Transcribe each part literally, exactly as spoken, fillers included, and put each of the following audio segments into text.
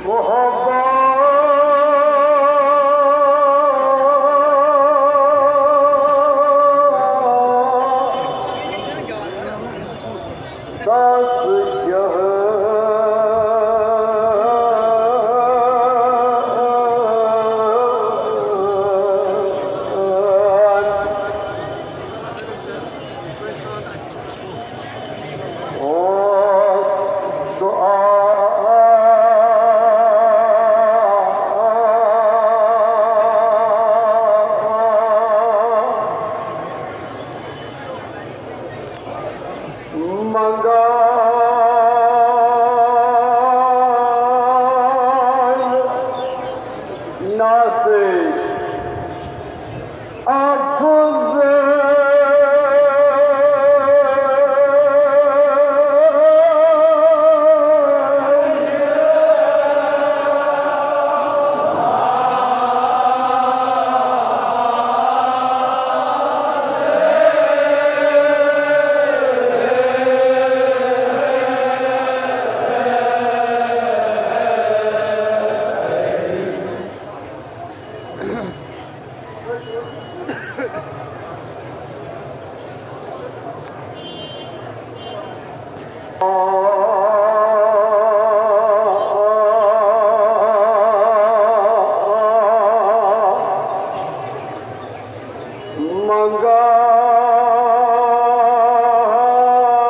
محبت دس شہر اوس دعا۔ منگان ناسے افضل۔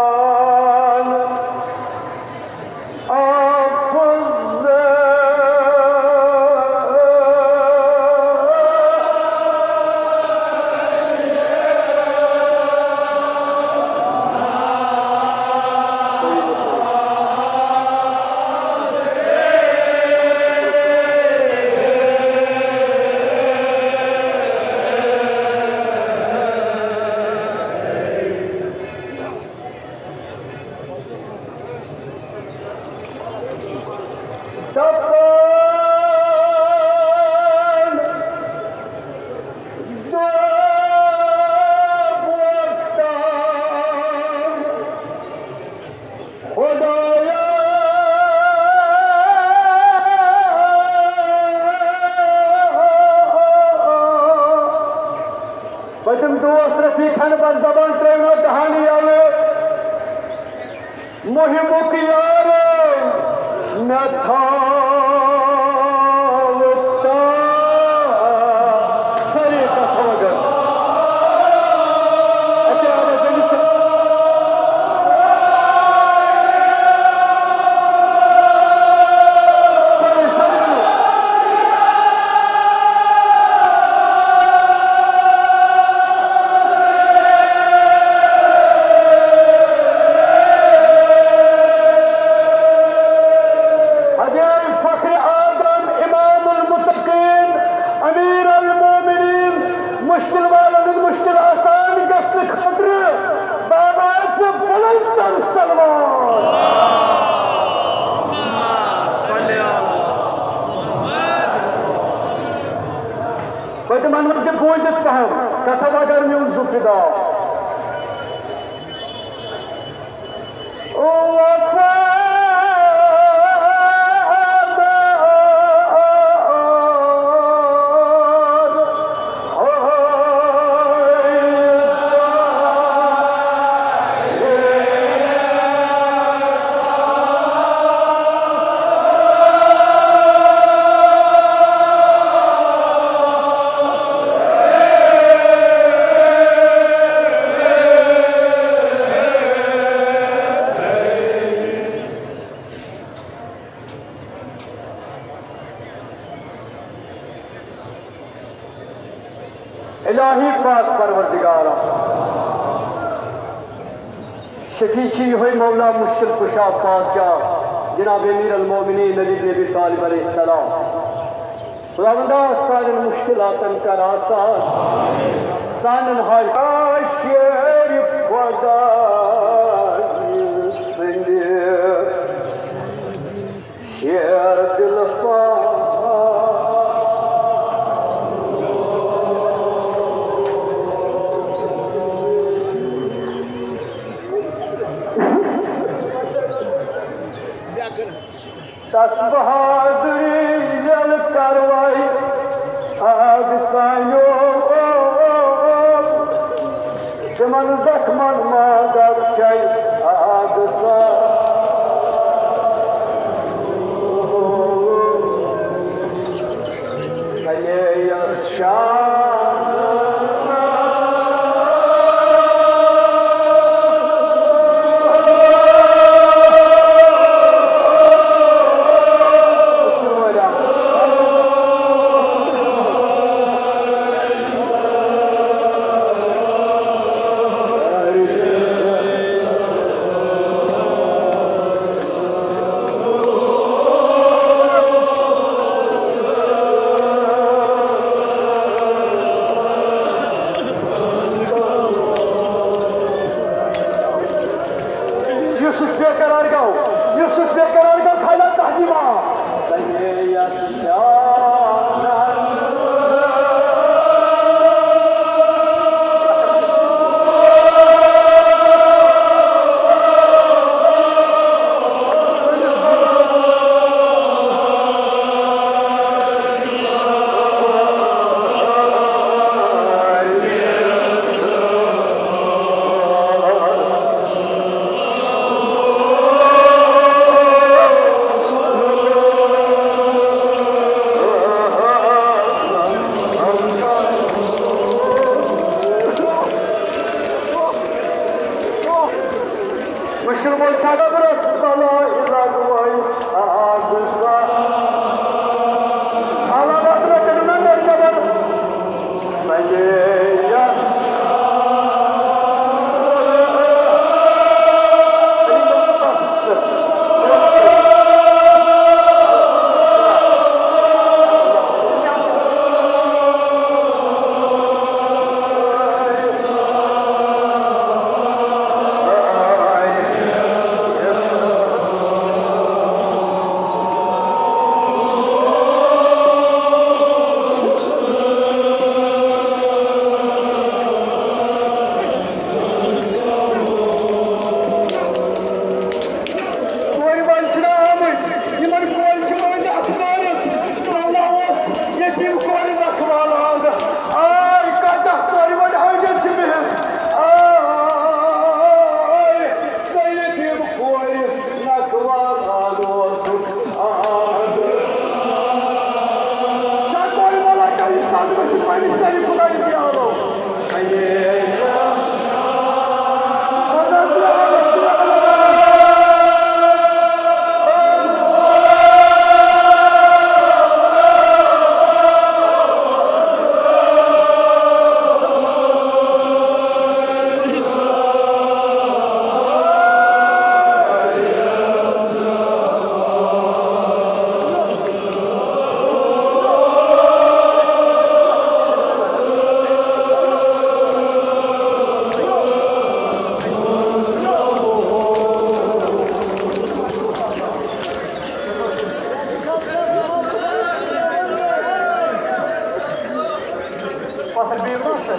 منگان افضل۔ دپان دعا بوزتن خدایا۔ پٔتِم دوس رفیق خان بر زبان ترٲوِنو دہانی یلہٕ۔ مُہِمُک یارو مےٚ تھاوُکھ تاج۔ سٲری کتھٕ مگر۔ اَتہِ آو وۄنۍ تٔمِس سٲری، سٲری۔ حبیب فخر آدم، امام المتقین، امیر المومنین، مشکل والن ہُنٛد مشکل آسان گژھنہٕ خٲطرٕ بابا چھِ بلند تر صلوات۔ پٔتِمن منٛز چھِ بوٗزِتھ پہم کتھا اگر میون زُو فدا۔ وفادار۔ الہی پاک پروردگارا، شفیع چھِ یِہوٚے مولا مشکل کشا پادشاہ جناب امیر المومنین علی بن ابی طالب علیہ السلام۔ خداوندا، سانٮ۪ن مشکلاتن کر آسان، سانٮ۪ن حاج-، شیر خدا سٕنٛدِ شیر دل پا۔ تَتھ بہادُری ییٚلہِ کروے آگ سانیو، تِمن زخمن ما دگ چھے آگ سان۔ کنے یس شان۔ یُس یُس بے قرار گوٚو، یُس یُس بے قرار گوٚو، خیالات تہذیبہ۔ مُشکِل وول چھا قبرس بلاے لگوے آگ سا۔ حالانکہ ترٛےٚ کلمہٕ نٮ۪بر سجے یس۔ کورِ والۍ چھِنہ آمٕتۍ، یِمن کورِ چھِ مٲنٛزِ اَتھٕ مٲرِتھ۔ مولا اوس یتیٖم کورِ نکھٕ والان۔ آے کتھ کورِ وۄنۍ حٲجت چھِ بِہِتھ۔ آے سۄ یتیٖم کورِ نکھٕ والان اوسُکھ۔ آے سۄ کورِ ولا کر یہِ سادٕ ؤتھِتھ پننِس ژَرِ خۄدایہِ پیالو۔ پتھر بیٖل ما چھِ؟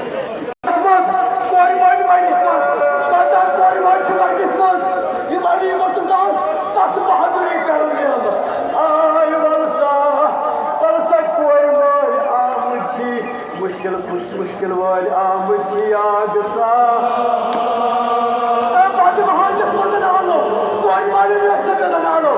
منٛز کورِ والہِ وَنِس منٛز، پتہٕ کورِ والہِ چھِ وَنِس منٛز، یِم علی مرتضیٰ ہَس کَتھ بہادُری کَرَن یَلہٕ۔ آے وَلہٕ سا، وَلہٕ سا کورِ والہِ آمٕتۍ چھِ، مُشکِل، مُشکِل وٲلۍ آمٕتۍ چھِ یاد سا۔ اے پَتہٕ مہانہِ منٛز آلو، کورِ والہِ وٮ۪سہٕ مِلَن آلو۔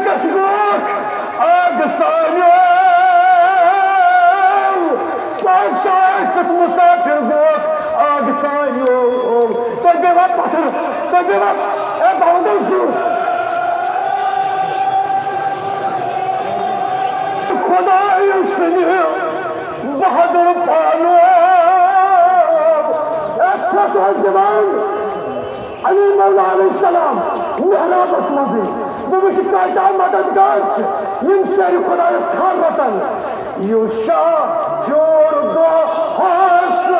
گژھِ گوٚو آگ سانیو، پادشاہ سۭتۍ مُسافِر گوٚو آگ سانیو۔ تُہۍ بیٚہوا پتھر، تُہۍ بیٚہوا، اے بہٕ وَنہٕ تۄہہِ زٕ۔ خۄدایہِ سٕنٛدِ بہادُر پانو، اے ژھۄٹھ اوس دِوان۔ علی مولا علیہ السلام محرابس منٛزٕے۔ بہٕ وٕچھِ کۭتیٛاہ مددگار چھِ یِم شیرِ خۄدایس خان رٹن۔ یوٗشا جوڑ دۄہس۔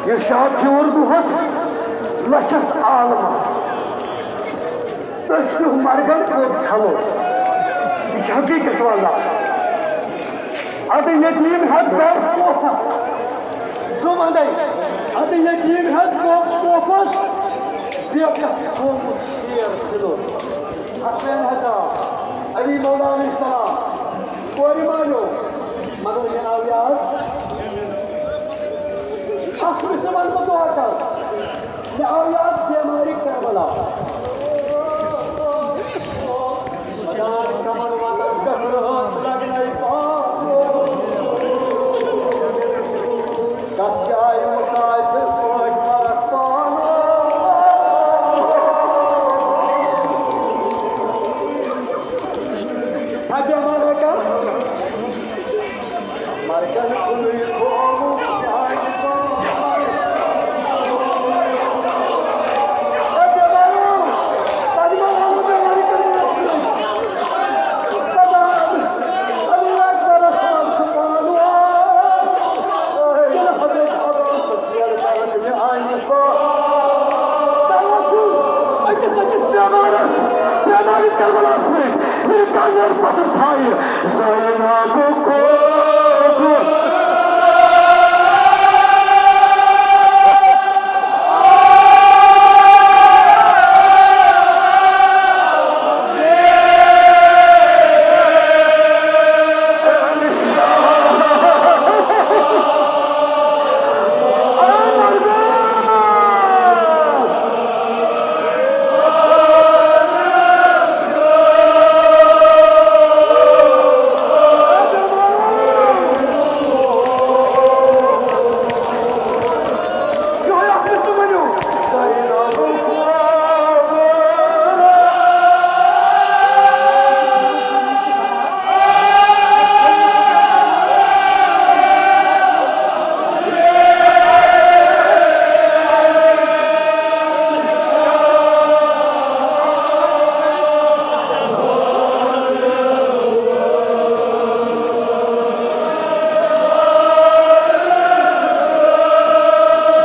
یہِ شاہ پھیوٗر دۄہس لچھس عالمس۔ أسۍ کیُتھ مرگن کوٚت ژھٮ۪نو؟ یہِ چھِ حقیٖقت واللہ۔ اَدٕ یتیٖم ہٮ۪تھ گوٚو پوپھس۔ زُو وندے۔ اَدٕ یتیٖم ہٮ۪تھ گوٚو پوپھس۔ بیٚیہِ گژھِ قومُک شیر فِدُن۔ حسین حضا، علی مولا علیہ السلام، کورِ مالیو، مگر مےٚ آو یاد، اَکھ قٕصہٕ وَنہٕ بہٕ دۄہ کَر، مےٚ آو یاد بیمارِ کربلا۔ خۄدایَن کمر وطن پٮ۪ٹھ رٲژ لگنے پاک۔ کتھ جایہِ مسافر پٲٹھۍ مرکھ پانہٕ۔ چھا بیمار رٹان؟ مرکن کُنُے تھوٚوُم میانہِ پانہٕ۔ اے بیمارو، تۄہہِ ما آوٕ بیمارِ کرنس سۭتۍ؟ خۄدایَن، اللہ اکبر، اکبر، سبحان اللہ۔ اے حضرت عباسس ییٚلہِ مرگ مےٚ آیہِ نِش بہٕ۔ تۄہہِ وٕچھِو، أکِس أکِس بیمارس، بیمارِ کربلاہس سۭتۍ، صرف کانٛگٕر پتھر تھایہِ۔ زینبُک کوٚر۔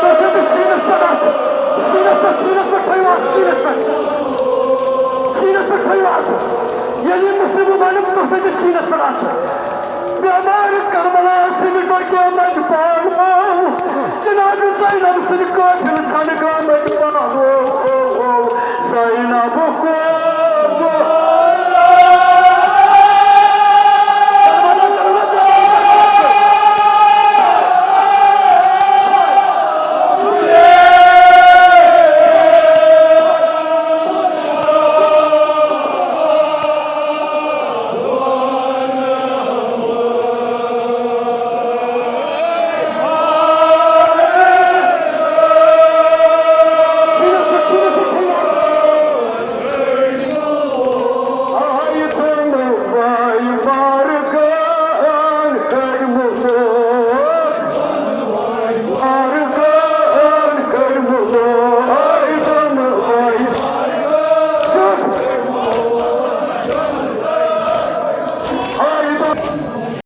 تُہۍ تھٲیِو سیٖنَس پٮ۪ٹھ اَتھ۔ سیٖنَس پٮ۪ٹھ، سیٖنَس پٮ۪ٹھ تھٲیِو اَتھ، سیٖنَس پٮ۪ٹھ۔ سیٖنَس پٮ۪ٹھ تھٲیِو اَتھ۔ ییٚلہِ یہِ مُسلِم عالِم، تُہۍ تھٲیِو سیٖنَس پٮ۪ٹھ اَتھ۔ بیمارِ کربلا سٕنٛدِ ڈوکیو منٛز پانہٕ آو جناب زینب سٕنٛدِ قٲفلہٕ سان گامٕکۍ پانہٕ۔